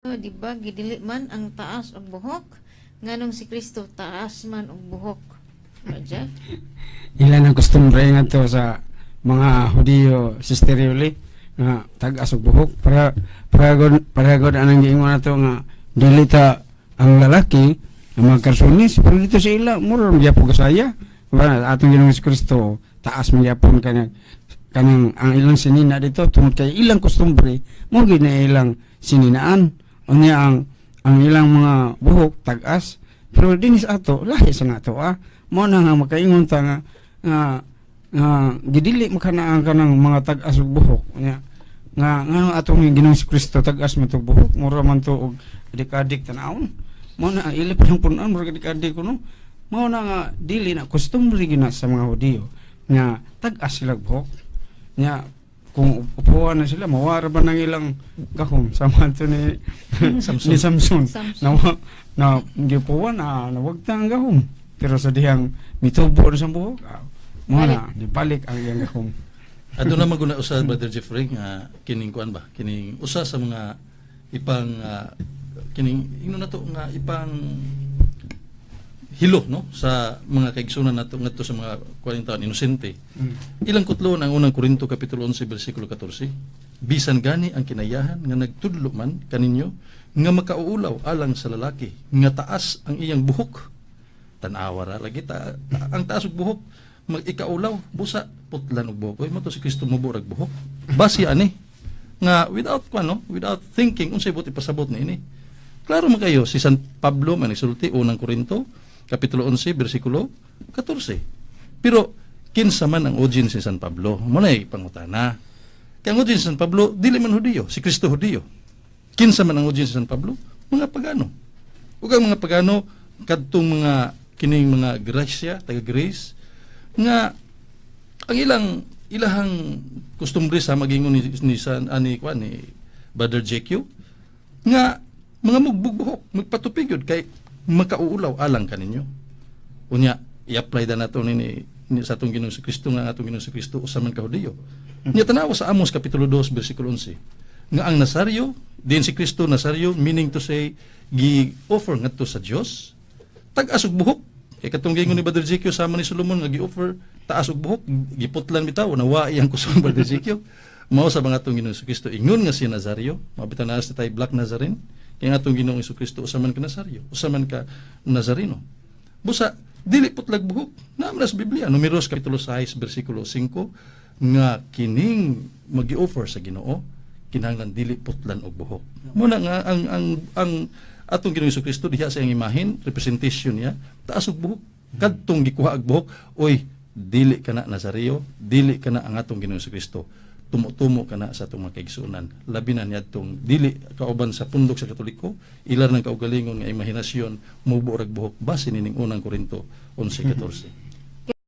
Di ba gidili man ang taas og buhok? Nganong si Kristo taas man og buhok? Ba, Jeff? Ilan ang kostumbre nga to sa mga Hudiyo, Sister Yuli, nga tag-as og buhok para para gud anang giingon nato nga dili ta ang lalaki ang mga karsunis, pero dito sa ila mura ra gyapon kasaya ba atong Ginoong Kristo, taas man gyapon kanang ang ilang sinina dito tungod kay ilang kostumbre mo gid na ilang sininaan. Unya ang ilang mga buhok tag-as, pero dinis ato lahi sa nato ah. Mo na nga makaingon ta nga gidili makana ang kanang mga tag-as og buhok. Unya nga ngano atong Ginoong Kristo tag-as man tog buhok, mura man to og adik-adik tan-awon. Mo na ang ila pa punan, mura adik-adik kuno. Mao na nga dili na kostumbre gina sa mga Hudiyo nga tag-as sila og buhok. Nya kung upuan na sila, mawara ba ng ilang gahom sama to ni Samson. ni Samson, Samson. Na gipuan na nawagta ang gahom, pero sa dihang mitubo na sa buhok, mo na dibalik ang iyang gahom. Aduna man guna usa, Brother Jeffrey, nga kining kuan ba, kining usa sa mga ipang kining ingnon nato nga ipang hilo, no, sa mga kaigsunan nato ngadto sa mga 40 taon inosente. Ilang kutlon ang Unang Korinto kapitulo 11 bersikulo 14. Bisan gani ang kinayahan nga nagtudlo man kaninyo nga makauulaw alang sa lalaki nga taas ang iyang buhok. Tan-awa ra lagi ang taas og buhok mag ikaulaw, busa putlan og buhok. Oy, mo to si Kristo mubo rag buhok. Basi ani nga without kuan, no, without thinking unsay buot ipasabot niini. Klaro man kayo si San Pablo man nagsulti, Unang Korinto kapitulo 11 bersikulo 14. Pero kinsa man ang audience ni San Pablo? Mo na pangutana. Kay ang audience ni San Pablo dili man Hudiyo, si Kristo Hudiyo. Kinsa man ang audience ni San Pablo? Mga pagano. Ug ang mga pagano kadtong mga kining mga Gracia, taga Greece nga ang ilang ilahang kostumbre sa magingon ni San ani kuan ni Brother JQ nga mga mugbog buhok, magpatupi gyud kay makauulaw alang kaninyo. Unya i-apply da nato ni sa atong Ginoong Kristo nga ang atong Ginoong Kristo usa man ka Hudiyo. Nya tanawa sa Amos kapitulo 2 bersikulo 11 nga ang Nazario din si Kristo Nazario, meaning to say gi-offer ngadto sa Dios, tag-as og buhok. Kay katong giingon ni Brother Ezekiel sama ni Solomon nga gi-offer taas og buhok, giputlan bitaw, nawa iyang kusog, Brother Ezekiel. Mao sa mga atong Ginoong Kristo ingon nga si Nazario, mabita na sa tay Black Nazarene, kay ang atong Ginoong Kristo usa man ka Nazario, usa man ka Nazareno. Busa dili putlag buhok. Naa man sa Biblia, Numeros kapitulo 6 bersikulo 5 nga kining magi-offer sa Ginoo kinahanglan dili putlan og buhok. Muna nga ang atong Ginoong Kristo diha sa iyang imahin, representation niya, taas og buhok. Kadtong gikuha og buhok, oy, dili kana Nazareo, dili kana ang atong Ginoong Kristo. Tumo-tumo kana sa atong mga kaigsuonan. Labi na niadtong dili kauban sa pundok sa Katoliko, ilar ng kaugalingon nga imahinasyon, mubo rag buhok base nining Unang Korinto 11:14.